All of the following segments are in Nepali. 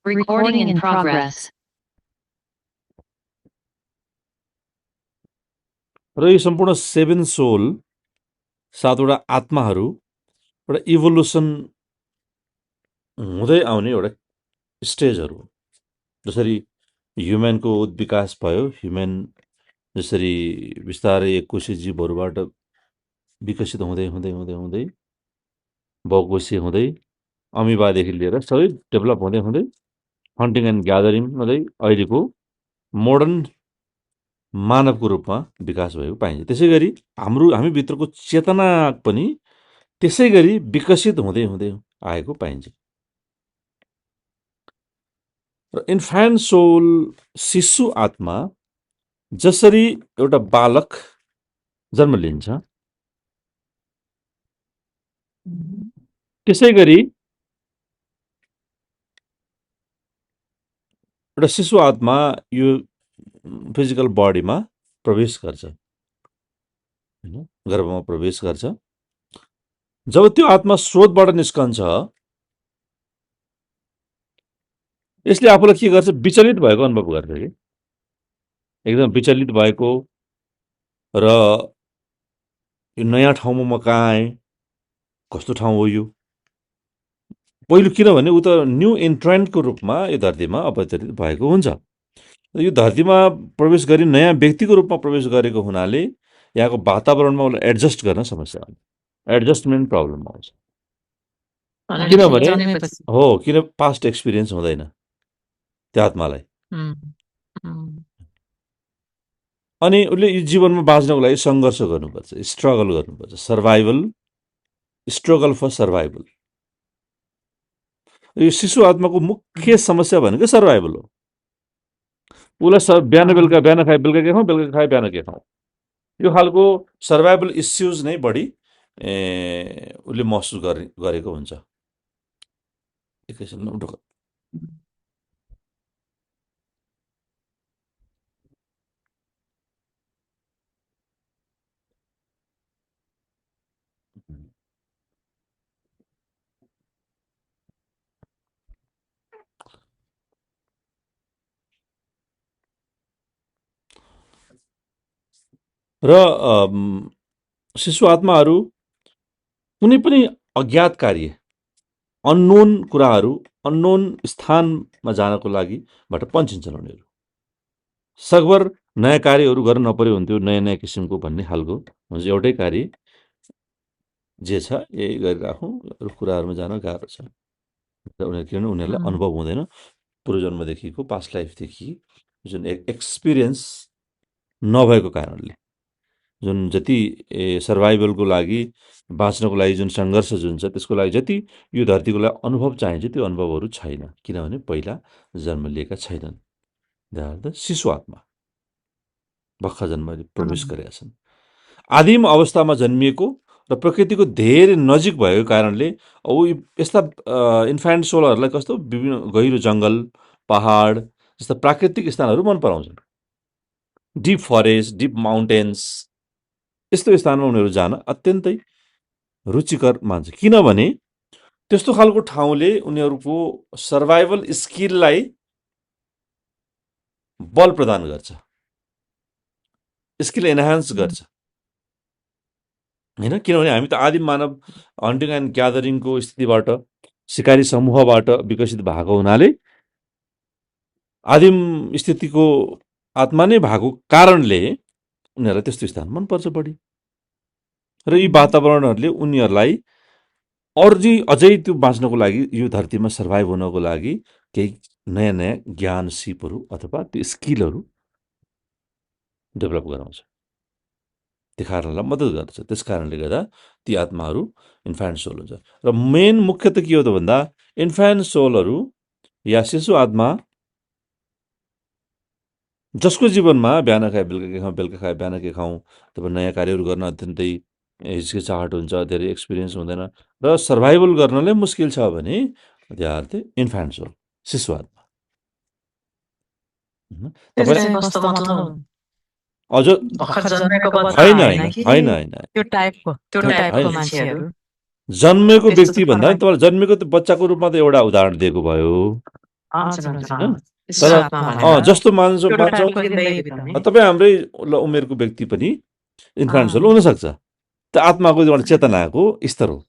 Recording in progress. र यो सम्पूर्ण 7 सोल 7वटा आत्माहरू एउटा इभोल्युसन हुँदै आउने एउटा स्टेजहरू हो। जसरी ह्युमनको विकास भयो, ह्युमन जसरी बिस्तारै एककोषीय जीवहरूबाट विकसित हुँदै हुँदै हुँदै हुँदै बहुकोषीय हुँदै अमिबादेखि लिएर सबै डेभलप हुँदै हुँदै हन्टिङ एन्ड ग्यादरिङ हुँदै अहिलेको मोडर्न मानवको रूपमा विकास भएको पाइन्छ। त्यसै गरी हामीभित्रको चेतना पनि त्यसै गरी विकसित हुँदै हुँदै आएको पाइन्छ। र इन्फान्ट सोल शिशु आत्मा जसरी एउटा बालक जन्म लिन्छ त्यसै गरी एउटा शिशु आत्मा यो फिजिकल बडीमा प्रवेश गर्छ, हैन, गर्भमा प्रवेश गर्छ। जब त्यो आत्मा स्रोतबाट निस्कन्छ यसले आफूलाई के गर्छ, विचलित भएको अनुभव गर्छ कि एकदम विचलित भएको र यो नयाँ ठाउँमा म कहाँ आएँ, कस्तो ठाउँ हो यो। पहिलो किनभने ऊ त न्यू इन्ट्रेन्टको रूपमा यो धरतीमा अवतरित भएको हुन्छ। यो धरतीमा प्रवेश गरी नयाँ व्यक्तिको रूपमा प्रवेश गरेको हुनाले यहाँको वातावरणमा उसलाई एडजस्ट गर्न समस्या आउँछ, एडजस्टमेन्ट प्रब्लम आउँछ। किनभने हो, किन पास्ट एक्सपिरियन्स हुँदैन त्यो आत्मालाई। अनि उसले यो जीवनमा बाँच्नको लागि सङ्घर्ष गर्नुपर्छ, स्ट्रगल गर्नुपर्छ, सर्भाइभल, स्ट्रगल फर सर्भाइभल। यो शिशु आत्माको मुख्य समस्या भनेको सर्भाइभल हो। उसलाई बिहान बेलुका, बिहान खाए बेलुका के खाउँ, बेलुका खाए बिहान के खाउँ, यो खालको सर्भाइभल इस्युज नै बढी उसले महसुस गरेको हुन्छ। एकैछिन उठो। र शिशु आत्माहरू कुनै पनि अज्ञात कार्य, अननोन कुराहरू, अननोन स्थानमा जानको लागिबाट पन्छिन्छन्। उनीहरू सकभर नयाँ कार्यहरू गर्न नपर्यो हुन्थ्यो, नयाँ नयाँ किसिमको भन्ने खालको हुन्छ। एउटै कार्य जे छ यही गरिराखौँ, अरू कुराहरूमा जान गाह्रो छ। किनभने उनीहरूलाई अनुभव हुँदैन पूर्वजन्मदेखिको, पास्ट लाइफदेखि जुन एक्सपिरियन्स नभएको कारणले, जुन जति सर्भाइभलको लागि, बाँच्नको लागि जुन सङ्घर्ष जुन छ त्यसको लागि जति यो धरतीको लागि अनुभव चाहिन्छ त्यो अनुभवहरू छैन, किनभने पहिला जन्म लिएका छैनन्। शिशु आत्मा भर्खर जन्म प्रवेश गरेका छन्। आदिम अवस्थामा जन्मिएको र प्रकृतिको धेरै नजिक भएको कारणले यस्ता इन्फान्ट सोलहरूलाई कस्तो विभिन्न गहिरो जङ्गल, पहाड जस्ता प्राकृतिक स्थानहरू मन पराउँछन्। डिप फरेस्ट, डिप माउन्टेन्स यस्तो स्थानमा उनीहरू जान अत्यन्तै रुचिकर मान्छ, किनभने त्यस्तो खालको ठाउँले उनीहरूको सर्भाइभल स्किललाई बल प्रदान गर्छ, स्किल एनहान्स गर्छ, हैन। किनभने हामी त आदिम मानव हन्टिङ एन्ड ग्यादरिङको स्थितिबाट, सिकारी समूहबाट विकसित भएको हुनाले आदिम स्थितिको आत्मा नै भएको कारणले उनीहरूलाई त्यस्तो स्थान मनपर्छ बढी। र यी वातावरणहरूले उनीहरूलाई अझै त्यो बाँच्नको लागि, यो धरतीमा सर्भाइभ हुनको लागि केही नयाँ नयाँ ज्ञान सिपहरू अथवा त्यो स्किलहरू डेभलप गराउँछ, देखार्नलाई मद्दत गर्छ। त्यस कारणले गर्दा ती आत्माहरू इन्फान्ट सोल हुन्छ। र मेन मुख्य त के हो त भन्दा इन्फान्ट सोलहरू या शिशु आत्मा जसको जीवनमा बिहान खाए बेलुका के खाउँ, बेलुका खाए बिहान के खाउँ, अथवा नयाँ कार्यहरू गर्न अत्यन्तै हिचकिचाहट हुन्छ, धेरै एक्सपिरियन्स हुँदैन र सर्भाइभल गर्नलाई मुस्किल छ भने दे आर द इन्फान्ट सोल, शिशु आत्मा। अझ होइन, जन्मेको व्यक्ति भन्दा तपाईँले जन्मेको त बच्चाको रूपमा त एउटा उदाहरण दिएको भयो, हजुर हजुर होइन यस्तो तर आत्मा भनेर जस्तो मान्छौँ एउटा मान्छौँ टाइपको जिन्दगी बिताउने तपाईँ हाम्रै उमेरको व्यक्ति पनि इन्फ्लुएन्स अँ, हुनसक्छ त्यो आत्माको एउटा चेतनाको स्तर हो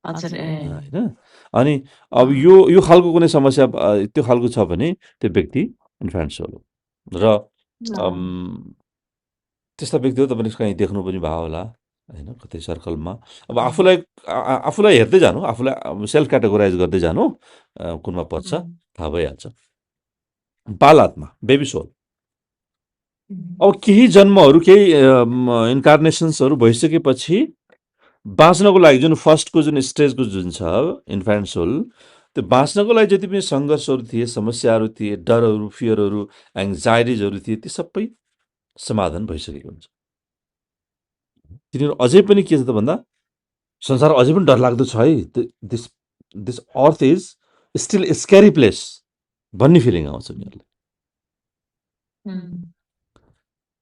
हजुर ए होइन अनि अब यो खालको कुनै समस्या त्यो खालको छ भने त्यो व्यक्ति इन्फ्लुएन्स हो र अम, त्यस्ता व्यक्तिहरू तपाईँले कहीँ देख्नु पनि भयो होला होइन कतै सर्कलमा अब आफूलाई हेर्दै जानु आफूलाई सेल्फ क्याटेगोराइज गर्दै जानु कुनमा पर्छ थाहा भइहाल्छ बाल आत्मा बेबी सोल अब केही जन्महरू केही इन्कार्नेसन्सहरू भइसकेपछि बाँच्नको लागि जुन फर्स्टको जुन स्टेजको जुन छ इन्फान्ट सोल त्यो बाँच्नको लागि जति पनि सङ्घर्षहरू थिए समस्याहरू थिए डरहरू फियरहरू एङ्जाइटिजहरू थिए ती सबै समाधान भइसकेको हुन्छ तिनीहरू अझै पनि के छ त भन्दा संसार अझै पनि डरलाग्दो छ है this this earth is still scary place भन्ने फिलिङ आउँछ उनीहरूलाई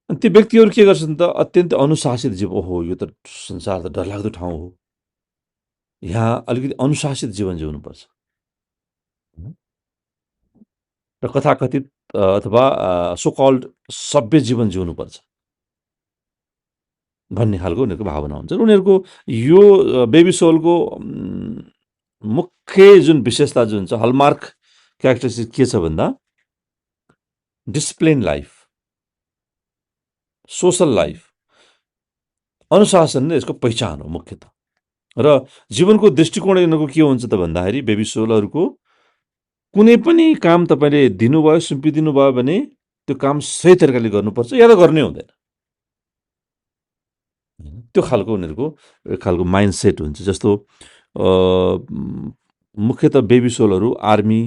अनि ती व्यक्तिहरू के गर्छन् त अत्यन्तै अनुशासित जीवन ओहो यो त संसार त डरलाग्दो ठाउँ हो यहाँ अलिकति अनुशासित जीवन जिउनुपर्छ र कथाकथित अथवा सो कल्ड सभ्य जीवन जिउनुपर्छ भन्ने खालको उनीहरूको भावना हुन्छ र उनीहरूको यो बेबी सोलको मुख्य जुन विशेषता जुन छ हलमार्क क्यारेक्टरिस्टिक के छ भन्दा डिसिप्लिन लाइफ सोसल लाइफ अनुशासन नै यसको पहिचान हो मुख्यत र जीवनको दृष्टिकोण यिनीहरूको के हुन्छ त भन्दाखेरि बेबी सोलहरूको कुनै पनि काम तपाईँले दिनुभयो सुम्पिदिनु भयो भने त्यो काम सही तरिकाले गर्नुपर्छ या त गर्नै हुँदैन त्यो खालको उनीहरूको एक खालको माइन्ड सेट हुन्छ जस्तो मुख्यत बेबी सोलहरू आर्मी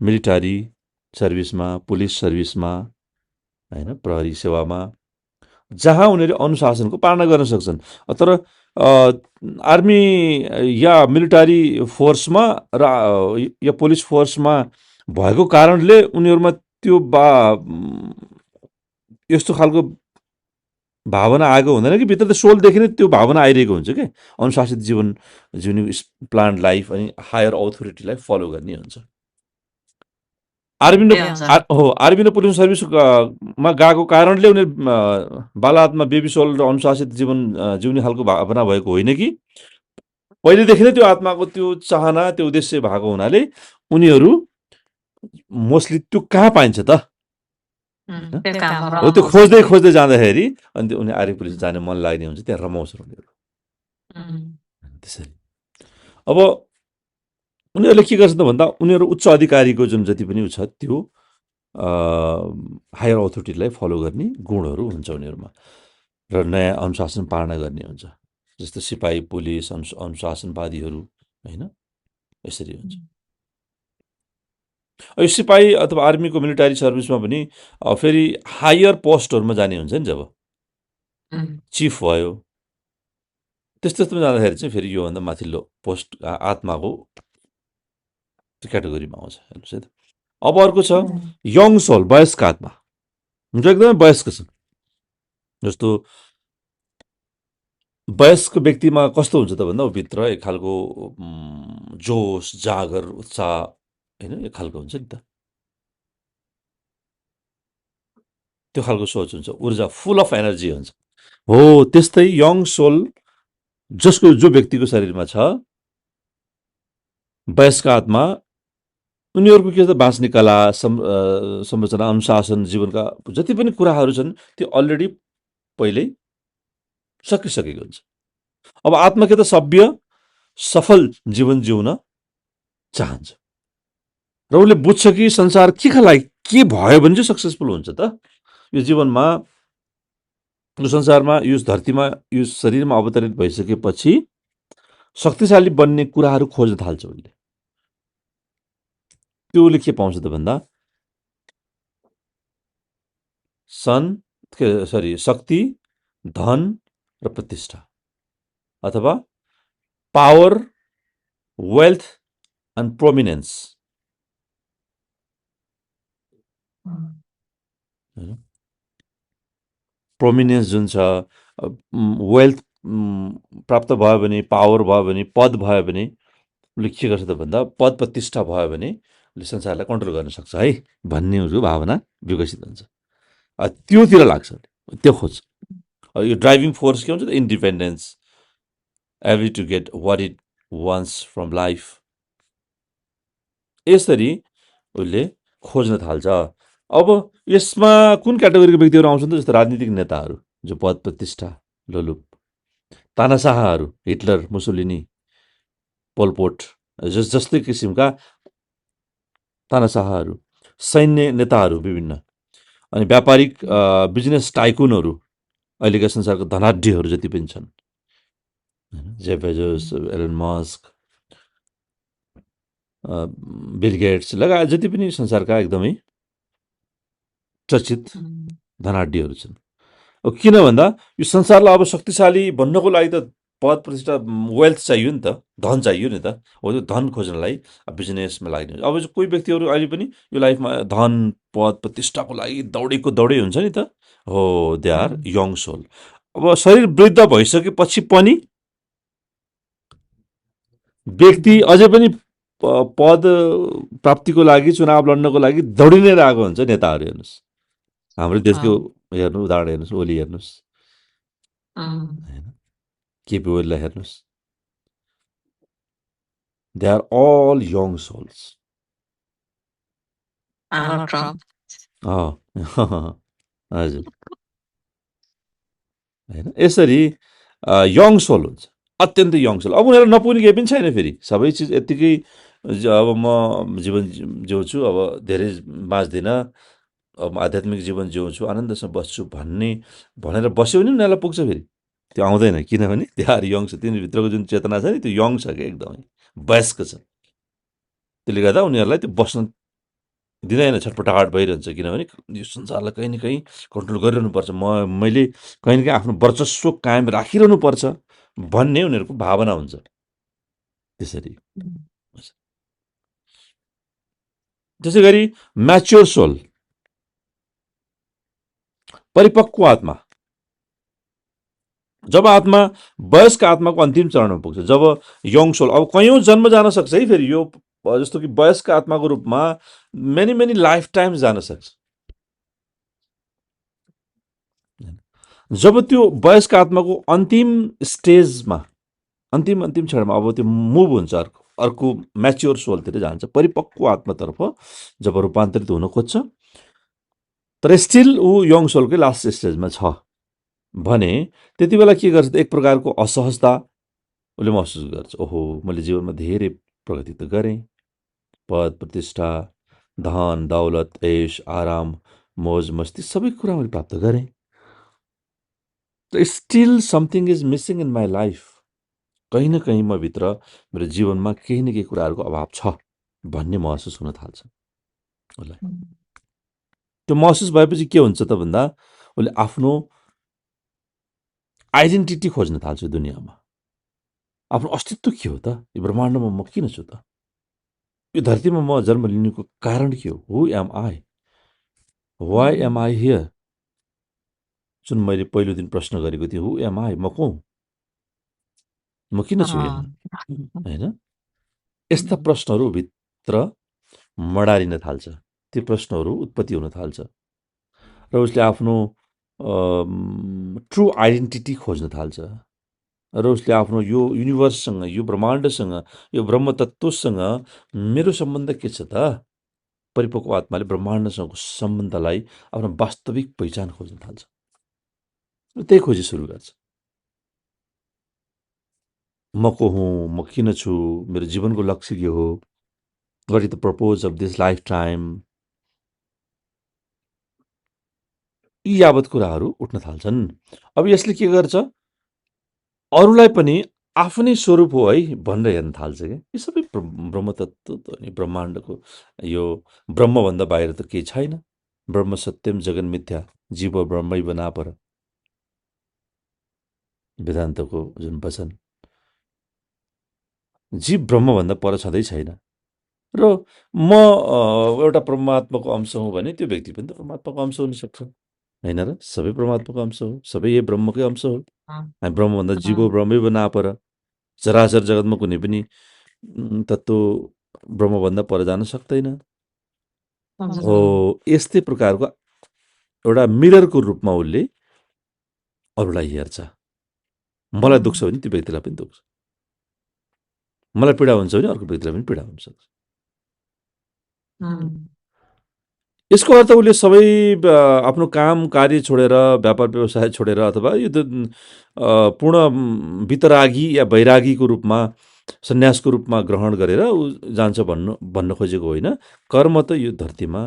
मिलिटारी सर्भिसमा पुलिस सर्भिसमा होइन प्रहरी सेवामा जहाँ उनीहरूले अनुशासनको पालना गर्न सक्छन् तर आर्मी या मिलिटारी फोर्समा र या पुलिस फोर्समा भएको कारणले उनीहरूमा त्यो यस्तो खालको भावना आएको हुँदैन कि भित्र त सोलदेखि नै त्यो भावना आइरहेको हुन्छ क्या अनुशासित जीवन जिउने प्लान लाइफ अनि हायर अथोरिटीलाई फलो गर्ने हुन्छ आर्मी र पुलिस सर्भिसमा गएको कारणले उनीहरू बालात्मा बेबी सोल र अनुशासित जीवन जिउने खालको भावना भएको होइन कि पहिलेदेखि नै त्यो आत्माको त्यो चाहना त्यो उद्देश्य भएको हुनाले उनीहरू मोस्टली त्यो कहाँ पाइन्छ त हो त्यो खोज्दै खोज्दै जाँदाखेरि अनि उनी आर्मी पुलिस जाने मन लाग्ने हुन्छ त्यहाँ रमाउँछ उनीहरू त्यसरी अब उनीहरूले के गर्छ त भन्दा उनीहरू उच्च अधिकारीको जुन जति पनि छ त्यो हायर अथोरिटीलाई फलो गर्ने गुणहरू हुन्छ उनीहरूमा र नयाँ अनुशासन पालना गर्ने हुन्छ जस्तो सिपाही पुलिस अनुशासनवादीहरू होइन यसरी हुन्छ यो सिपाही अथवा आर्मीको मिलिटारी सर्भिसमा पनि फेरि हायर पोस्टहरूमा जाने हुन्छ नि जब चिफ भयो त्यस्तोमा जाँदाखेरि चाहिँ फेरि योभन्दा माथिल्लो पोस्ट आत्माको क्याटेगोरीमा आउँछ हेर्नुहोस् है त अब अर्को छ यङ सोल वयस्क आत्मा हुन्छ एकदमै वयस्क छ जस्तो वयस्क व्यक्तिमा कस्तो हुन्छ त भन्दा भित्र एक खालको जोस जागर उत्साह होइन एक खालको हुन्छ नि त त्यो खालको सोच हुन्छ ऊर्जा फुल अफ एनर्जी हुन्छ हो त्यस्तै यङ सोल जसको जो व्यक्तिको शरीरमा छ वयस्क आत्मा उनीहरूको के छ बाँच्ने कला संरचना अनुशासन जीवनका जति पनि कुराहरू छन् त्यो अलरेडी पहिल्यै सकिसकेको हुन्छ अब आत्मा के त सभ्य सफल जीवन जिउन चाहन्छ र उसले बुझ्छ कि संसार के लागि के भयो भने चाहिँ सक्सेसफुल हुन्छ त यो जीवनमा यो संसारमा यो धरतीमा यो शरीरमा अवतरित भइसकेपछि शक्तिशाली बन्ने कुराहरू खोज्न थाल्छ उसले त्यो उसले के पाउँछ त भन्दा शक्ति धन र प्रतिष्ठा अथवा power wealth and prominence prominence जुन छ वेल्थ प्राप्त भयो भने पावर भयो भने पद भयो भने उसले के गर्छ त भन्दा पद प्रतिष्ठा भयो भने संसारलाई कन्ट्रोल गर्न सक्छ है भन्ने भावना विकसित हुन्छ। त्योतिर लाग्छ, त्यो खोज्छ। यो ड्राइभिङ फोर्स के हुन्छ त? Independence, ability to get what it wants from life. यसरी उसले खोज्न थाल्छ। अब यसमा कुन क्याटेगोरीको व्यक्तिहरू आउँछन् त? जस्तो राजनीतिक नेताहरू जो पद प्रतिष्ठा लोलुप, तानाशाहहरू हिटलर, मुसोलिनी, पोलपोट जस्तै किसिमका तानाशाहहरू, सैन्य नेताहरू विभिन्न, अनि व्यापारिक बिजनेस टाइकुनहरू, अहिलेका संसारको धनाढ्यहरू जति पनि छन्, Jeff Bezos, Elon Musk, Bill Gates लगायत जति पनि संसारका एकदमै चर्चित धनाढ्यहरू छन्। किन भन्दा यो संसारलाई अब शक्तिशाली बन्नको लागि त पद प्रतिष्ठा वेल्थ चाहियो नि त, धन चाहियो नि त। हो, त्यो धन खोज्नलाई बिजनेसमा लाग्ने। अब कोही व्यक्तिहरू अहिले पनि यो लाइफमा धन पद प्रतिष्ठाको लागि दौडै हुन्छ नि त। हो, दे आर यङ सोल। अब शरीर वृद्ध भइसकेपछि पनि व्यक्ति अझै पनि पद प्राप्तिको लागि, चुनाव लड्नको लागि दौडी नै रहेको हुन्छ। नेताहरू हेर्नुहोस्, हाम्रो देशको हेर्नु उदाहरण हेर्नुहोस्, ओली हेर्नुहोस्, केपी ओलीलाई हेर्नुहोस्। They are all young souls. हजुर, होइन? यसरी यङ सोल हुन्छ, अत्यन्तै यङ सोल। अब उनीहरू नपुग्ने केही पनि छैन। फेरि सबै चिज यत्तिकै अब म जीवन जिउँछु, अब धेरै बाँच्दिनँ, अब आध्यात्मिक जीवन जिउँछु, आनन्दसँग बस्छु भनेर बस्यो भने उनीहरूलाई पुग्छ। फेरि त्यो आउँदैन, किनभने त्यो यङ छ। तिनीभित्रको जुन चेतना छ नि, त्यो यङ छ क्या, एकदमै वयस्क छ। त्यसले गर्दा उनीहरूलाई त्यो बस्न दिँदैन, छटपटाहट भइरहन्छ। किनभने यो संसारलाई कहीँ न कहीँ कन्ट्रोल गरिरहनुपर्छ, मैले कहीँ न कहीँ आफ्नो वर्चस्व कायम राखिरहनुपर्छ भन्ने उनीहरूको भावना हुन्छ। त्यसरी त्यसै गरी म्याच्योर सोल, परिपक्व आत्मा, जब आत्मा वयस्क आत्माको अन्तिम चरणमा पुग्छ, जब यङ सोल अब कयौँ जन्म जान सक्छ है। फेरि यो जस्तो कि वयस्क आत्माको रूपमा मेनी लाइफ टाइम्स जान सक्छ। जब त्यो वयस्क आत्माको अन्तिम स्टेजमा, अन्तिम क्षणमा अब त्यो मुभ हुन्छ, अर्को म्याच्योर सोलतिर जान्छ, परिपक्व आत्मातर्फ जब रूपान्तरित हुन खोज्छ, तर स्टिल ऊ यङ सोलकै लास्ट स्टेजमा छ भने त्यति बेला के गर्छ? एक प्रकारको असहजता उसले महसुस गर्छ। ओहो, मैले जीवनमा धेरै प्रगति त गरेँ, पद प्रतिष्ठा, धन दौलत, ऐश आराम, मोज मस्ती सबै कुरा मैले प्राप्त गरेँ, still something is missing in my life. कहीँ न कहीँ म भित्र मेरो जीवनमा केही न केही कुराहरूको अभाव छ भन्ने महसुस हुन थाल्छ उसलाई। त्यो महसुस भएपछि के हुन्छ त भन्दा उसले आफ्नो आइडेन्टिटी खोज्न थाल्छ दुनियाँमा। आफ्नो अस्तित्व के हो त? यो ब्रह्माण्डमा म किन छु त? यो धरतीमा म जन्म लिनुको कारण के हो? Who am I? Why am I here? जुन मैले पहिलो दिन प्रश्न गरेको थिएँ, हु एम आई? म को हुँ? म किन छु यहाँ? होइन, यस्ता प्रश्नहरू भित्र मडारिन थाल्छ, ती प्रश्नहरू उत्पत्ति हुन थाल्छ र उसले आफ्नो ट्रु आइडेन्टिटी खोज्न थाल्छ र उसले आफ्नो यो युनिभर्ससँग, यो ब्रह्माण्डसँग, यो ब्रह्मतत्त्वसँग मेरो सम्बन्ध के छ त? परिपक्व आत्माले ब्रह्माण्डसँगको सम्बन्धलाई आफ्नो वास्तविक पहिचान खोज्न थाल्छ, त्यही खोजी सुरु गर्छ। म को हुँ? म किन छु? मेरो जीवनको लक्ष्य के हो? What is the purpose of this life time? यी यावत कुराहरू उठ्न थाल्छन्। अब यसले के गर्छ? अरूलाई पनि आफ्नै स्वरूप हो है भनेर हेर्न थाल्छ क्या। यो सबै ब्रह्मतत्त्व, ब्रह्माण्डको यो ब्रह्मभन्दा बाहिर त केही छैन। ब्रह्म सत्यम जगन मिथ्या, जीव ब्रह्मै बनापर, वेदान्तको जुन वचन, जीव ब्रह्मभन्दा पर छँदै छैन। र म एउटा परमात्माको अंश हुँ भने त्यो व्यक्ति पनि त परमात्माको अंश हुनसक्छ, होइन र? सबै परमात्माको अंश हो, सबै यो ब्रह्मकै अंश हो। हामी ब्रह्मभन्दा जीव ब्रह्मै बनापर, चराचर जगतमा कुनै पनि तत्त्व ब्रह्मभन्दा पर जान सक्दैन हजुर हो। यस्तै प्रकारको एउटा मिररको रूपमा उसले अरूलाई हेर्छ। मलाई दुख्छ भने त्यो व्यक्तिलाई पनि दुख्छ, मलाई पीडा हुन्छ भने अर्को व्यक्तिलाई पनि पीडा हुन्छ। यसको अर्थ उसले सबै आफ्नो काम कार्य छोडेर, व्यापार व्यवसाय छोडेर, अथवा यो पूर्ण वितरागी या वैरागीको रूपमा, सन्यासको रूपमा ग्रहण गरेर ऊ जान्छ भन्न खोजेको होइन। कर्म त यो धरतीमा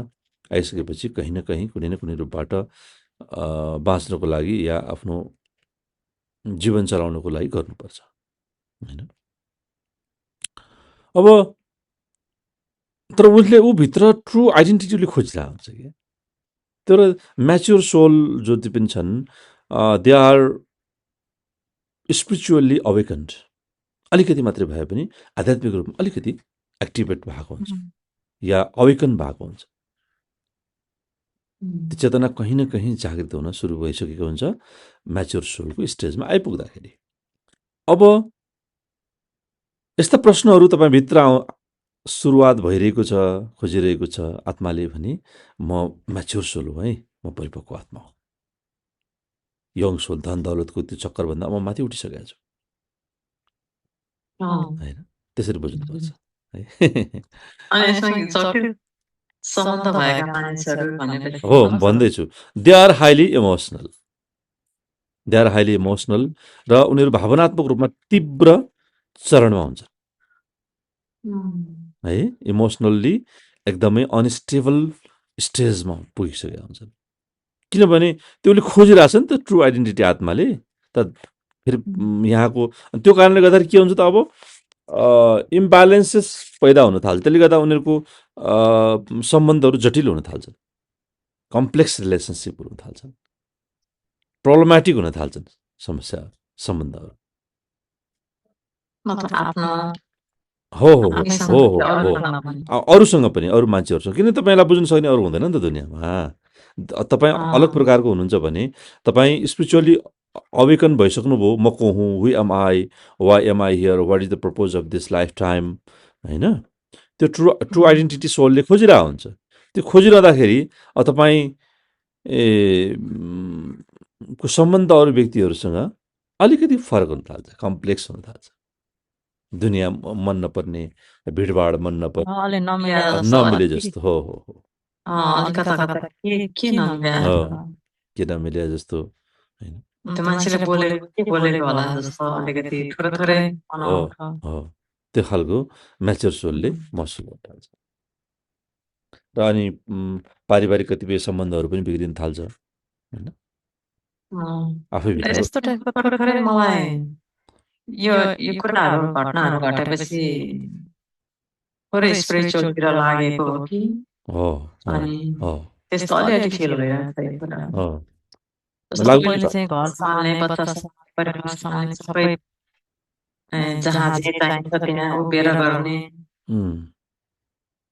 आइसकेपछि कहीँ न कहीँ कुनै न कुनै रूपबाट बाँच्नको लागि या आफ्नो जीवन चलाउनको लागि गर्नुपर्छ होइन। अब तर उसले ऊभित्र ट्रु आइडेन्टिटीले खोजिरहेको हुन्छ कि। तर म्याच्योर सोल जति पनि छन्, दे आर स्पिरिचुअल्ली अवेकन्ड। अलिकति मात्रै भए पनि आध्यात्मिक रूपमा अलिकति एक्टिभेट भएको हुन्छ या अवेकन भएको हुन्छ। त्यो चेतना कहीँ न कहीँ जागृत हुन सुरु भइसकेको हुन्छ म्याच्योर सोलको स्टेजमा आइपुग्दाखेरि। अब यस्ता प्रश्नहरू तपाईँभित्र सुरुवात भइरहेको छ, खोजिरहेको छ आत्माले भने म म्याच्योर सोल हुँ है, म परिपक्व आत्मा हुँ। यङ सोल, धन दौलतको त्यो चक्करभन्दा म माथि उठिसकेको छु होइन। त्यसरी बुझ्नुपर्छ है। सम्बन्ध भएका मानिसहरू भनेपछि हो भन्दैछु, they are highly emotional, they are highly emotional र उनीहरू भावनात्मक रूपमा तीव्र चरणमा हुन्छ है। इमोसनल्ली एकदमै अनस्टेबल स्टेजमा पुगिसकेका हुन्छन्। किनभने त्यो उसले खोजिरहेछ नि त ट्रु आइडेन्टिटी आत्माले त। फेरि यहाँको त्यो कारणले गर्दाखेरि के हुन्छ त, अब इम्ब्यालेन्सेस पैदा हुन थाल्छ। त्यसले गर्दा उनीहरूको सम्बन्धहरू जटिल हुन थाल्छन्, कम्प्लेक्स रिलेसनसिपहरू हुन थाल्छन्, प्रब्लमेटिक हुन थाल्छन् समस्या सम्बन्धहरू। हो हो हो हो हो हो अरूसँग पनि, अरू मान्छेहरूसँग। किन तपाईँलाई बुझ्न सक्ने अरू हुँदैन नि त दुनियाँमा। तपाईँ अलग प्रकारको हुनुहुन्छ भने तपाईँ स्पिरिचुअली अवेकन भइसक्नुभयो। म को हुँ, who am I, why am I here, what is the purpose of this life time होइन। त्यो ट्रु आइडेन्टिटी सोलले खोजिरहेको हुन्छ। त्यो खोजिरहँदाखेरि तपाईँ को सम्बन्ध अरू व्यक्तिहरूसँग अलिकति फरक हुन थाल्छ, कम्प्लेक्स हुन थाल्छ। दुनियाँ मन नपर्ने, भिडभाड मन नपर्ने, नमिले जस्तो। हो हो हो के नमिले जस्तो होइन। त्यो खालको म्याच्योर सोलले महसुस गर्न थाल्छ। र अनि पारिवारिक कतिपय सम्बन्धहरू पनि बिग्रिन थाल्छ होइन। आफैभित्र मलाई यो कुराहरू घटनाहरू घटेपछि पुरै स्पिरिचुअलतिर लागेको हो कि अनि त्यस्तो अलिअलि फिल भइरहेको छ। पहिले चाहिँ घर सम्हाल्ने, बच्चा सम्हाल्ने, परिवार सम्हाल्ने, सबै जहाँ जे चाहिन्छ त्यहाँ उभिएर गर्ने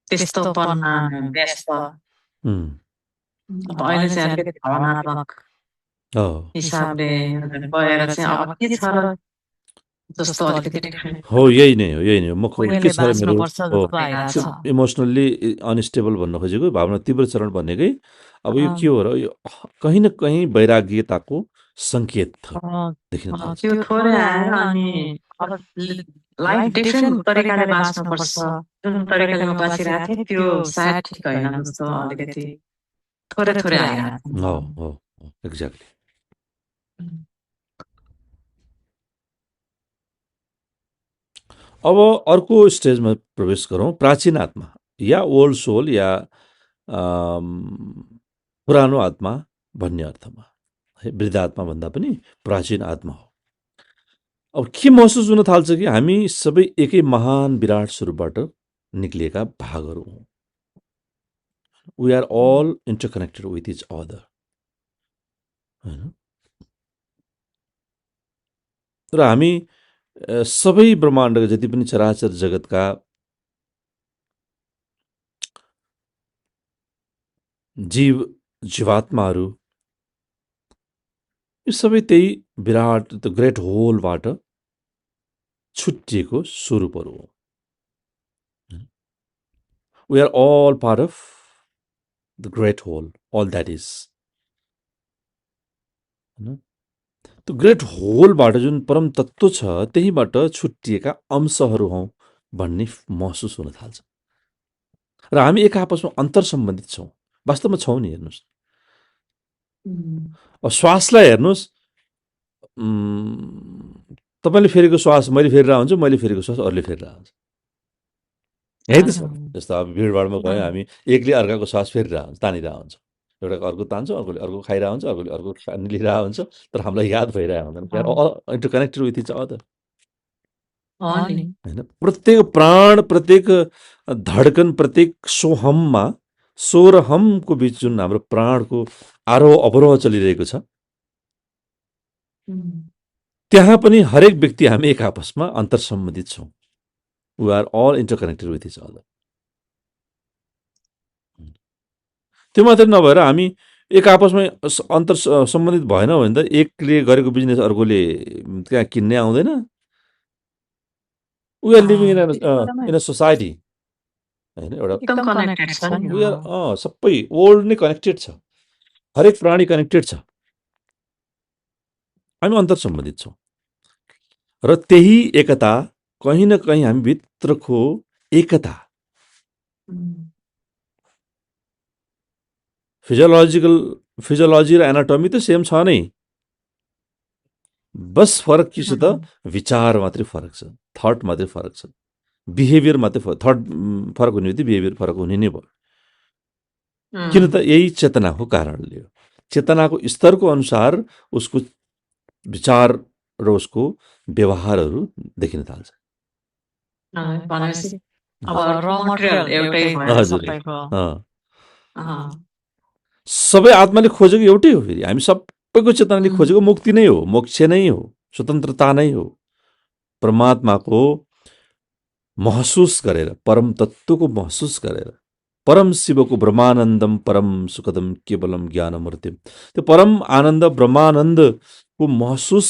त्यस्तोपनमा व्यस्त। अहिले चाहिँ अलिकति भावनात्मक हिसाबले गएर चाहिँ अब के छ र जस्तो अलिकति हो। यही नै हो, यही नै हो। म के छ मेरो इमोसनल्ली अनस्टेबल भन्न खोजेको, भावना तीव्र चरण भनेकै अब यो के हो र, यो कहीँ न कहीँ वैराग्यताको सङ्केत देखिन थाल्छ। त्यो थोरै आएर अनि लाइफ डिफ्रेन्ट तरिकाले बाँच्नुपर्छ, जुन तरिकाले म बाँचिरहेको थिएँ त्यो सायद ठिक होइन जस्तो अलिकति थोरै थोरै आइरहेको। हो हो एक्ज्याक्टली। अब अर्को स्टेजमा प्रवेश गरौँ, प्राचीन आत्मा या ओल्ड सोल या पुरानो आत्मा भन्ने अर्थमा है। वृद्ध आत्मा भन्दा पनि प्राचीन आत्मा हो। अब के महसुस हुन थाल्छ कि हामी सबै एकै महान विराट स्वरूपबाट निक्लिएका भागहरू हौँ। We are all interconnected with each other होइन। र हामी सबै ब्रह्माण्डका जति पनि चराचर जगतका जीवात्माहरू यो सबै त्यही विराट द ग्रेट होलबाट छुट्टिएको स्वरूपहरू हो। We are all part of the great whole, all that is. त्यो ग्रेट होलबाट जुन परम तत्त्व छ त्यहीबाट छुट्टिएका अंशहरू हौँ भन्ने महसुस हुन थाल्छ र हामी एक आपसमा अन्तर सम्बन्धित छौँ, वास्तवमा छौँ नि। हेर्नुहोस्, अब श्वासलाई हेर्नुहोस्, तपाईँले फेरेको श्वास मैले फेरिरहेको हुन्छु, मैले फेरेको श्वास अरूले फेरिरहेको हुन्छ, यही त छ। जस्तो अब भिडभाडमा गयो हामी, एकले अर्काको श्वास फेरिरहेको हुन्छ, तानिरहेको हुन्छ, एउटा अर्को तान्छ, अर्कोले अर्को खाइरहेको हुन्छ, अर्कोले अर्को लिइरहेको हुन्छ, तर हामीलाई याद भइरहेको हुँदैन। We are all interconnected with each other, होइन? प्रत्येक प्राण, प्रत्येक धड्कन, प्रत्येक सोहममा, सो र हमको बिच जुन हाम्रो प्राणको आरोह अवरोह चलिरहेको छ, त्यहाँ पनि हरेक व्यक्ति हामी एक आपसमा अन्तर सम्बन्धित छौँ। We are all interconnected with each other. त्यो मात्रै नभएर हामी एक आपसमा अन्तर सम्बन्धित भएन भने त एकले गरेको बिजनेस अर्कोले त्यहाँ किन्ने आउँदैन। We are living in a society, होइन? एउटा वी आर सबै वर्ल्ड नै कनेक्टेड छ, हरेक प्राणी कनेक्टेड छ, हामी अन्तर सम्बन्धित छौँ र त्यही एकता कहीँ न कहीँ हामी भित्रको एकता फिजियोलोजी र एनाटोमी त सेम छ नै, बस फरक के छ त विचार मात्रै फरक छ, थट मात्रै फरक छ, बिहेभियर मात्रै थट फरक हुने बित्तिकै बिहेभियर फरक हुने नै भयो। किन त यही चेतनाको कारणले हो। चेतनाको स्तरको अनुसार उसको विचार र उसको व्यवहारहरू देखिन थाल्छ। सबै आत्माले खोजेको एउटै हो। फेरि हामी सबैको चेतनाले खोजेको मुक्ति नै हो, मोक्ष नै हो, स्वतन्त्रता नै हो। परमात्माको महसुस गरेर, परम तत्त्वको महसुस गरेर, परम शिवको ब्रह्मानन्दम परम सुखदम केवलम ज्ञानमूर्तिम, त्यो परम आनन्द ब्रह्मानन्दको महसुस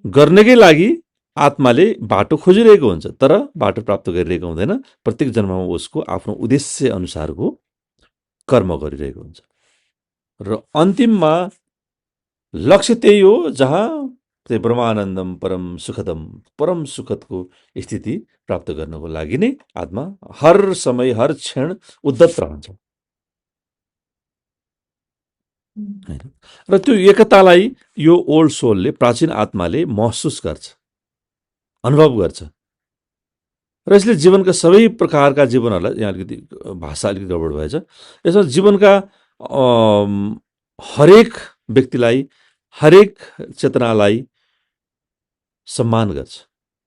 गर्नकै लागि आत्माले बाटो खोजिरहेको हुन्छ, तर बाटो प्राप्त गरिरहेको हुँदैन। प्रत्येक जन्ममा उसको आफ्नो उद्देश्य अनुसारको कर्म गरिरहेको हुन्छ र अन्तिममा लक्ष्य त्यही हो जहाँ त्यो ब्रह्मानन्दम परम सुखदम, परम सुखदको स्थिति प्राप्त गर्नको लागि नै आत्मा हर समय हर क्षण उद्धत रहन्छ। र त्यो एकतालाई यो ओल्ड सोलले, प्राचीन आत्माले महसुस गर्छ, अनुभव गर्छ र यसले जीवनका सबै प्रकारका जीवनहरूलाई, यहाँ अलिकति भाषा अलिकति गडबड भएछ, यसमा जीवनका हरेक व्यक्तिलाई, हरेक चेतनालाई सम्मान गर्छ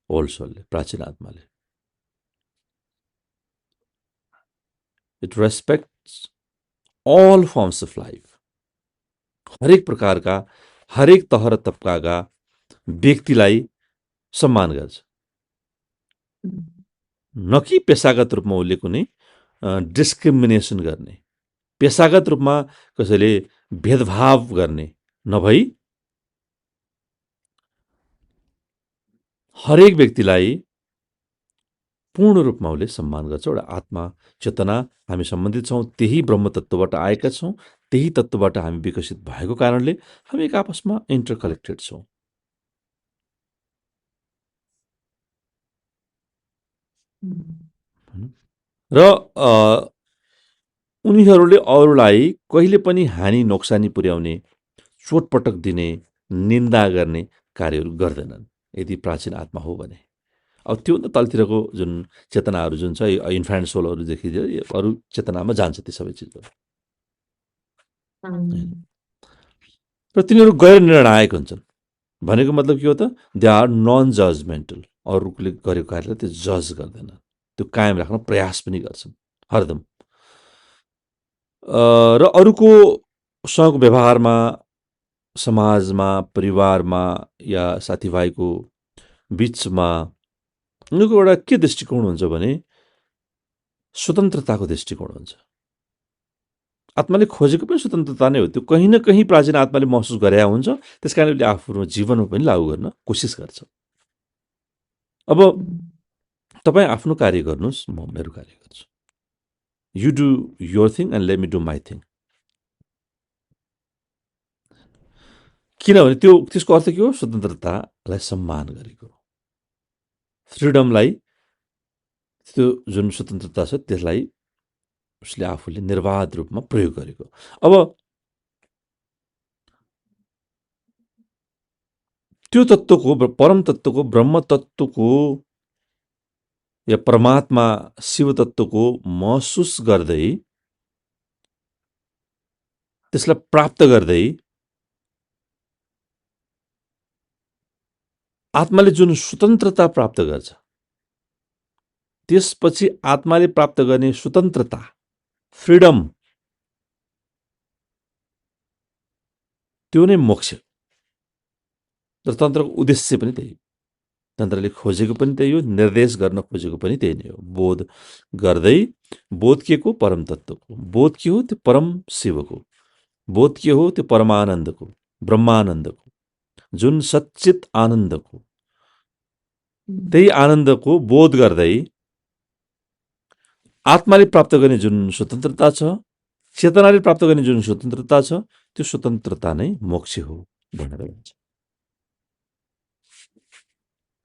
ओल्ड सोलले, प्राचीन आत्माले। It respects all forms of life, हरेक प्रकारका, हरेक तह र तबकाका व्यक्तिलाई सम्मान गर्छ, न कि पेसागत रूपमा उसले कुनै डिस्क्रिमिनेसन गर्ने, पेसागत रूपमा कसैले भेदभाव गर्ने नभई हरेक व्यक्तिलाई पूर्ण रूपमा उसले सम्मान गर्छ। एउटा आत्मा चेतना हामी सम्बन्धित छौँ, त्यही ब्रह्म तत्त्वबाट आएका छौँ, त्यही तत्त्वबाट हामी विकसित भएको कारणले हामी एक आपसमा इन्टरकनेक्टेड छौँ। र उनीहरूले अरूलाई कहिले पनि हानि नोक्सानी पुर्याउने, चोटपटक दिने, निन्दा गर्ने कार्यहरू गर्दैनन्, यदि प्राचीन आत्मा हो भने। अब त्योभन्दा तलतिरको जुन चेतनाहरू जुन छ, इन्फान्ट सोलहरूदेखि अरू चेतनामा जान्छ ती सबै चिजहरू, र तिनीहरू गैर निर्णायक हुन्छन्। भनेको मतलब के हो त? दे आर नन जजमेन्टल, अरूले गरेको कार्यलाई त्यो जज गर्दैन, त्यो कायम राख्न प्रयास पनि गर्छन् हरदम। र अरूको सँग व्यवहारमा, समाजमा, परिवारमा या साथीभाइको बिचमा उनीहरूको एउटा के दृष्टिकोण हुन्छ भने स्वतन्त्रताको दृष्टिकोण हुन्छ। आत्माले खोजेको पनि स्वतन्त्रता नै हो। त्यो कहीँ न कहीँ प्राचीन आत्माले महसुस गरेका हुन्छ, त्यस कारणले उसले आफ्नो जीवनमा पनि लागू गर्न कोसिस गर्छ। अब तपाईँ आफ्नो कार्य गर्नुहोस्, म मेरो कार्य गर्छु। You do your thing and let me do my thing. किनभने त्यसको अर्थ के हो? स्वतन्त्रतालाई सम्मान गरेको, फ्रिडमलाई, त्यो जुन स्वतन्त्रता छ त्यसलाई उसले आफूले निर्वाध रूपमा प्रयोग गरेको। अब त्यो तत्त्वको, परम तत्त्वको, ब्रह्म तत्त्वको या परमात्मा शिव तत्त्वको महसुस गर्दै, त्यसलाई प्राप्त गर्दै आत्माले जुन स्वतन्त्रता प्राप्त गर्छ, त्यसपछि आत्माले प्राप्त गर्ने स्वतन्त्रता, फ्रिडम, त्यो नै मोक्ष। र तन्त्रको उद्देश्य पनि त्यही, तन्त्रले खोजेको पनि त्यही हो, निर्देश गर्न खोजेको पनि त्यही नै हो। बोध गर्दै, बोध के को? परम तत्त्वको। बोध के हो? त्यो परम शिवको। बोध के हो? त्यो परमानन्दको, ब्रह्मानन्दको, जुन सच्चित आनन्दको। त्यही आनन्दको बोध गर्दै आत्माले प्राप्त गर्ने जुन स्वतन्त्रता छ, चेतनाले प्राप्त गर्ने जुन स्वतन्त्रता छ, त्यो स्वतन्त्रता नै मोक्ष हो भनेर भन्छ।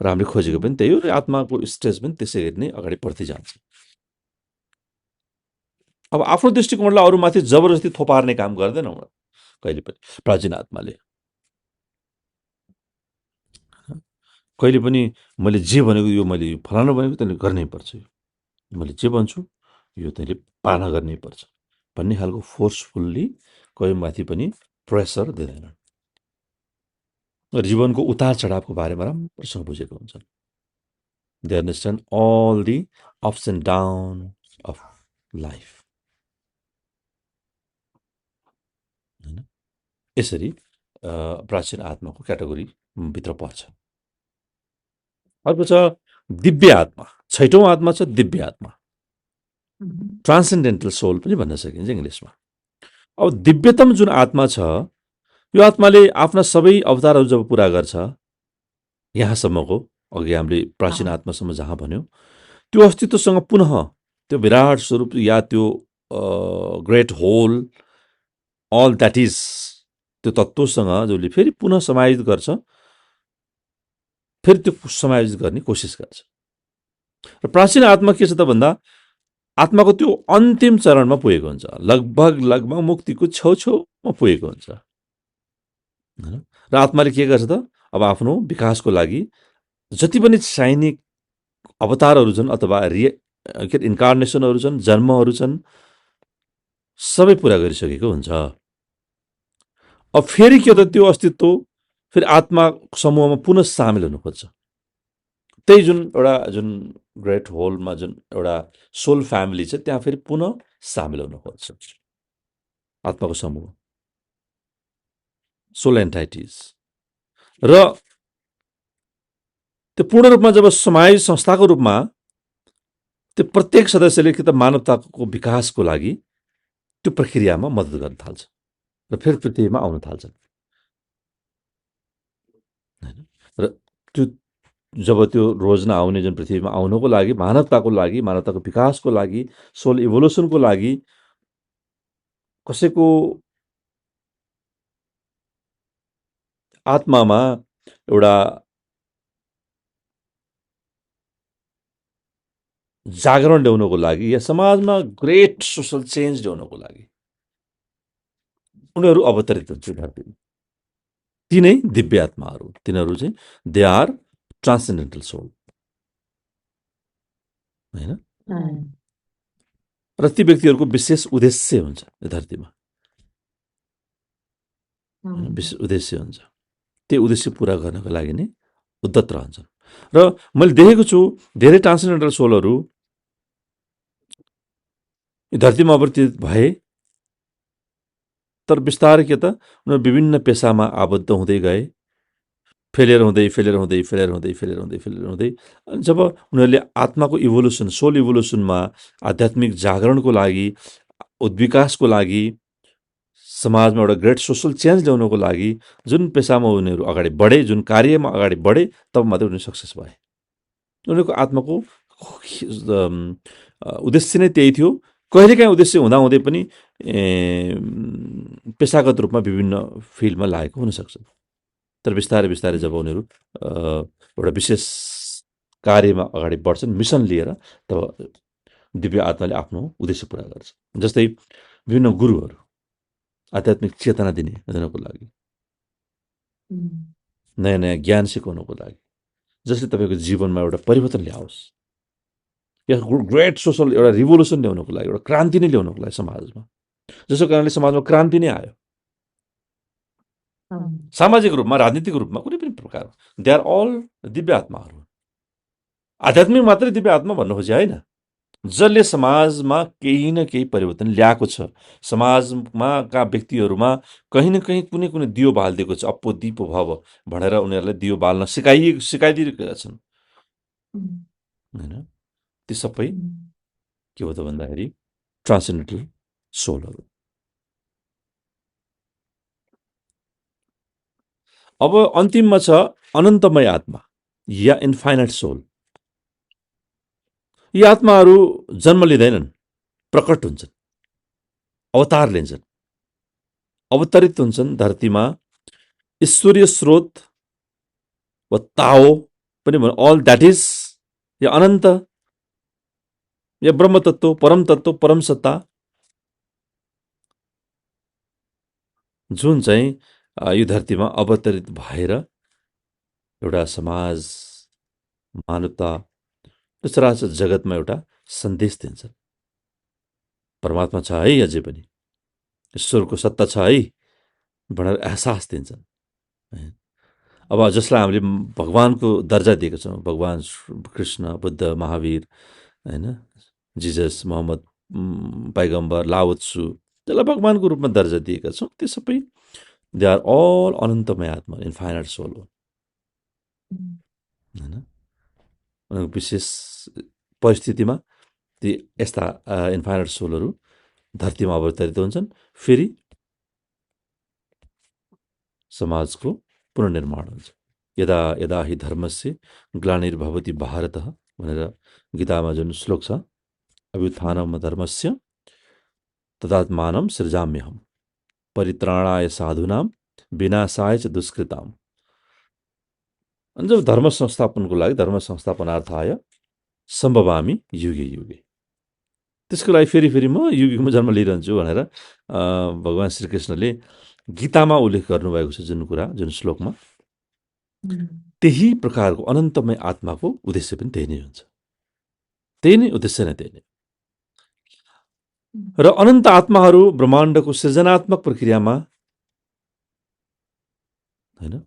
र हामीले खोजेको पनि त्यही हो, र आत्माको स्टेज पनि त्यसै गरी नै अगाडि बढ्दै जान्छ। अब आफ्नो दृष्टिकोणलाई अरूमाथि जबरजस्ती थोपार्ने काम गर्दैन कहिले पनि प्राचीन आत्माले। कहिले पनि मैले जे भनेको, यो मैले फलानु भनेको तैँले गर्नै पर्छ, मैले जे भन्छु यो तैँले पालना गर्नै पर्छ भन्ने खालको फोर्सफुल्ली कोही माथि पनि प्रेसर दिँदैन। जीवनको उतार चढावको बारेमा राम्रोसँग बुझेको हुन्छन्। They understand all the ups and down of life. यसरी प्राचीन आत्माको क्याटेगोरी भित्र पर्छ। अर्को छ दिव्य आत्मा। 6औं आत्मा छ दिव्य आत्मा, ट्रान्सेन्डेन्टल सोल पनि भन्न सकिन्छ इङ्ग्लिसमा। अब दिव्यतम जुन आत्मा छ, यो आत्माले आफ्ना सबै अवतारहरू जब पुरा गर्छ, यहाँसम्मको, अघि हामीले प्राचीन आत्मासम्म जहाँ भन्यो, त्यो अस्तित्वसँग पुनः त्यो विराट स्वरूप या त्यो great whole, all that is, त्यो तत्त्वसँग जसले फेरि पुनः समायोजित गर्छ, फेरि त्यो समायोजित गर्ने कोसिस गर्छ। र प्राचीन आत्मा के छ त भन्दा, आत्माको त्यो अन्तिम चरणमा पुगेको हुन्छ, लगभग मुक्तिको छेउछेउमा पुगेको हुन्छ। र आत्माले के गर्छ त, अब आफ्नो विकासको लागि जति पनि चाहिने अवतारहरू छन् अथवा इन्कार्नेसनहरू छन्, जन्महरू छन्, सबै पुरा गरिसकेको हुन्छ। अब फेरि के त, त्यो अस्तित्व फेरि आत्मा समूहमा पुनः सामेल हुनु खोज्छ। त्यही जुन एउटा जुन ग्रेट होलमा जुन एउटा सोल फ्यामिली छ, त्यहाँ फेरि पुनः सामेल हुनु खोज्छ आत्माको समूह, सोल एन्टाइटिज। र त्यो पूर्ण रूपमा जब समाज संस्थाको रूपमा त्यो प्रत्येक सदस्यले कि त मानवताको विकासको लागि त्यो प्रक्रियामा मद्दत गर्न थाल्छ र फेरि पृथ्वीमा आउन थाल्छन्। र त्यो जब त्यो रोजना आउने जुन पृथ्वीमा आउनको लागि, मानवताको विकासको लागि, सोल इभोल्युसनको लागि कसैको आत्मामा एउटा जागरण ल्याउनको लागि या समाजमा ग्रेट सोसल चेन्ज ल्याउनको लागि उनीहरू अवतरित हुन्छ धरतीमा। तिनै दिव्य आत्माहरू, तिनीहरू चाहिँ दे आर ट्रान्सेन्डेन्टल सोल, होइन? र ती व्यक्तिहरूको विशेष उद्देश्य हुन्छ यो धरतीमा, विशेष उद्देश्य हुन्छ। त्यो उद्देश्य पुरा गर्नको लागि नै उद्धत रहन्छन्। र मैले देखेको छु धेरै ट्रान्सेन्डेन्टल सोलहरू यो धरतीमा अवतरित भए, तर बिस्तारै के त उनीहरू विभिन्न पेसामा आबद्ध हुँदै गए, फेलियर हुँदै अनि जब उनीहरूले आत्माको इभोल्युसन, सोल इभोल्युसनमा आध्यात्मिक जागरणको लागि, उद्विकासको लागि, समाजमा एउटा ग्रेट सोसल चेन्ज ल्याउनको लागि जुन पेसामा उनीहरू अगाडि बढे, जुन कार्यमा अगाडि बढे, तब मात्रै उनीहरू सक्सेस भए। उनीहरूको आत्माको उद्देश्य नै त्यही थियो। कहिलेकाहीँ उद्देश्य हुँदाहुँदै पनि पेसागत रूपमा विभिन्न फिल्डमा लागेको हुनसक्छ। तर बिस्तारै बिस्तारै जब उनीहरू एउटा विशेष कार्यमा अगाडि बढ्छन्, मिसन लिएर, तब दिव्य आत्माले आफ्नो उद्देश्य पुरा गर्छ। जस्तै विभिन्न गुरुहरू आध्यात्मिक चेतना दिनको लागि, नयाँ नयाँ ज्ञान सिकाउनको लागि, जसले तपाईँको जीवनमा एउटा परिवर्तन ल्याओस्, या ग्रेट सोसल एउटा रिभोल्युसन ल्याउनको लागि, एउटा क्रान्ति नै ल्याउनको लागि समाजमा, जसको कारणले समाजमा क्रान्ति नै आयो। सामाजिक रूपमा, राजनीतिक रूपमा, कुनै पनि प्रकार, दे आर अल दिव्य आत्माहरू। आध्यात्मिक मात्रै दिव्य आत्मा भन्नु खोजे होइन, जसले समाजमा केही न केही परिवर्तन ल्याएको छ, समाजमा का व्यक्तिहरूमा कहीँ न कहीँ कुनै कुनै दियो बालिदिएको छ। अप्पो दीपो भव भनेर उनीहरूलाई दियो बाल्न सिकाइदिएका छन् होइन। ती सबै के हो त भन्दाखेरि ट्रान्सेन्डेन्टल सोलहरू। अब अन्तिममा छ अनन्तमय आत्मा या इन्फाइनाइट सोल। यी आत्माहरू जन्म लिँदैनन्, प्रकट हुन्छन्, अवतार लिन्छन्, अवतरित हुन्छन् धरतीमा। ईश्वरीय स्रोत वा ताओ पनि अल द्याट इज, या अनन्त, या ब्रह्म तत्त्व, परम तत्त्व, परम सत्ता, जुन चाहिँ यो धरतीमा अवतरित भएर एउटा समाज, मानवता, चराचर जगतमा एउटा सन्देश दिन्छन्। परमात्मा छ है, अझै पनि ईश्वरको सत्ता छ है भनेर एहसास दिन्छन्। अब जसलाई हामीले भगवानको दर्जा दिएको छौँ, भगवान कृष्ण, बुद्ध, महावीर होइन, जिजस, मोहम्मद पैगम्बर, लाओत्सु, जसलाई भगवानको रूपमा दर्जा दिएका छौँ, त्यो सबै दे आर अल अनन्तमय आत्मा, इन्फाइनाइट सोल हो होइन। विशेष परिस्थितिमा ती यस्ता इन्फाइनाइट सोलहरू धरतीमा अवतरित हुन्छन्, फेरि समाजको पुनर्निर्माण हुन्छ। यदा यदा हि धर्मस्य ग्लानिर्भवति भारतः भनेर गीतामा जुन श्लोक छ, अभ्युत्थानं धर्मस्य तदात्मानं सृजाम्यहम् परित्राणाय साधूनां विनाशाय च दुष्कृताम्। जब धर्म संस्थापनको लागि, धर्म संस्थापनार्थाय सम्भवामि युगे युगे, त्यसको लागि फेरि फेरि म युगमा जन्म लिइरहन्छु भनेर भगवान श्रीकृष्णले गीतामा उल्लेख गर्नुभएको छ। जुन कुरा, जुन श्लोकमा, त्यही प्रकारको अनन्तमय आत्माको उद्देश्य पनि त्यही नै हुन्छ, त्यही नै उद्देश्य नै त्यही नै। र अनन्त आत्माहरू ब्रह्माण्डको सृजनात्मक प्रक्रियामा होइन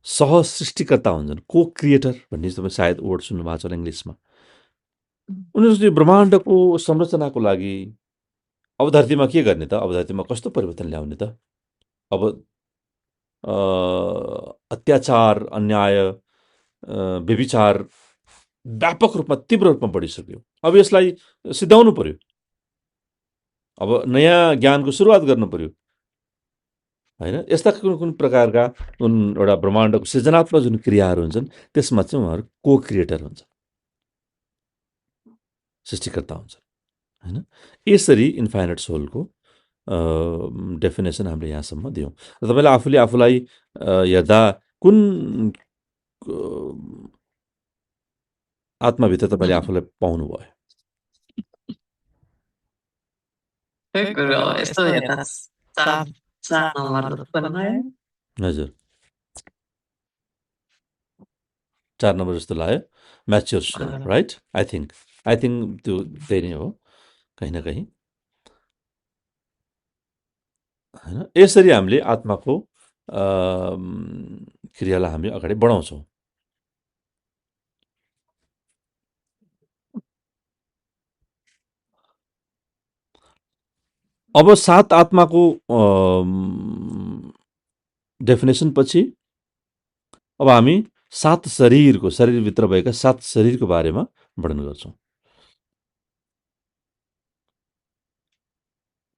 सह सृष्टिकर्ता हुन्छन्, को क्रिएटर भन्ने तपाईँ सायद वर्ड सुन्नुभएको छ होला इङ्ग्लिसमा। उनीहरूले ब्रह्माण्डको संरचनाको लागि अब धरतीमा के गर्ने त, अब धरतीमा कस्तो परिवर्तन ल्याउने त। अब अत्याचार, अन्याय, व्यभिचार व्यापक रूपमा, तीव्र रूपमा बढिसक्यो। अब यसलाई सिद्धाउनु पर्यो, अब नयाँ ज्ञानको सुरुवात गर्नु पर्यो होइन। यस्ता कुन प्रकारका जुन एउटा ब्रह्माण्डको सृजनात्मक जुन क्रियाहरू हुन्छन्, त्यसमा चाहिँ उहाँहरू को क्रिएटर हुन्छ, सृष्टिकर्ता हुन्छ होइन। यसरी इन्फाइनाइट सोलको डेफिनेसन हामीले यहाँसम्म दियौँ। र तपाईँले आफूले आफूलाई हेर्दा कुन आत्माभित्र तपाईँले आफूलाई पाउनुभयो? हजुर, 4 नम्बर जस्तो लाग्यो, mature soul, right? I think त्यो त्यही नै हो कहीँ न कहीँ होइन। यसरी हामीले आत्माको क्रियालाई हामी अगाडि बढाउँछौँ। अब 7 आत्माको डेफिनेसन पछि अब हामी 7 शरीरभित्र भएका 7 शरीरको बारेमा वर्णन गर्छौँ।